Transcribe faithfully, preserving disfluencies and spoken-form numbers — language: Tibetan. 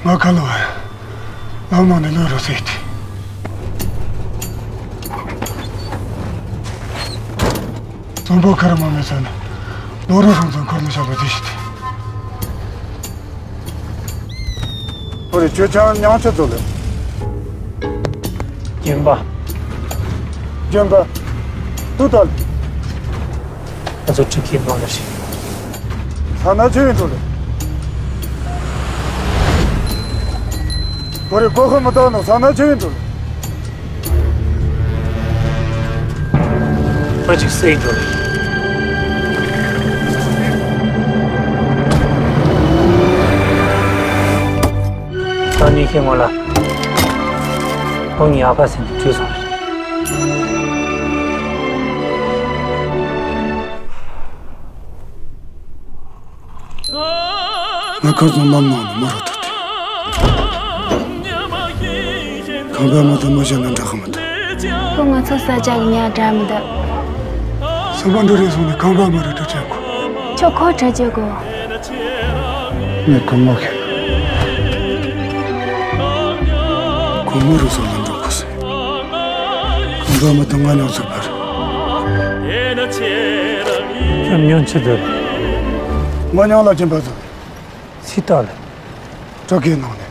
ང་ཁ་ལོ་བ། ལམ་ནང་ནས་ལོས་རོ་སྲེག་སྟེ། གཙང་པོ་ཁ་ར་མ་མེད་ས་ནས་ལོ་རོ་སོང་ཙང་འཁོར་ལོ་བཞག་པ་དེ་ཞིག་སྟེ། ཁོ་རེ་ཁྱོད་ཅང་མྱང་ཆུ་ཚོ་ལེ། སྦྱིན་པ། སྦྱིན་པ། ཏུ་ཏ་ལེ། ང་ཚོ་ཁྲི་ཁའི་ནང་ལ་ཞིག་ས་ན་ཆུ་ཡིན་འགྲོ་ལེ། ཁོ་རེ་ཀོ་ཁ་མི་ཏང་ནོ་ས་ན་ཆུ་ཡིན་འགྲོ་ལེ། ཕ་ཅིག་སེ་འགྲོ་ལེ། ད་ནི་ཁྱེད་ངོ་ལ་ཁོང་ཉག་ཁ་ཟིན་དུ་བྲོས་སོང་རེད། ང་ཁ་སང་ལམ་ནང་ནས་མོ་རོ་ཐུག་སྟེ། ཁང་པ་མ་དང་མོ་གཞན་ན་འདྲ་ཁ་མ་དང་། ཁོ་ང་ཚོ་ས་ཆ་གི་ཉག་འདྲ་མི་འདུག་ས་པ་འདྲ་རེ་སོང་ནས་ཁང་པ་མ་རེ་འདྲ་བྱེད་གོ། ཁྱོད་ཁོ་འདྲ་བྱེད་གོ། ངས་ཁོ་མོ་ཁེ། ཁོ་མོ་རུ་སོང་ལ་འགྲོ་གོ་སོང་། ཁོང་ཚོ་མི་དང་ང་མཉམ་ཚུགས་པར། ཁྱོད་མྱོང་ཆེ་དོ། མ་མྱོང་ལ་སྦྱིན་པ་ཚོ། སི་ཏཱ་ལ། སྤྲོ་དགའི་ནང་ནས།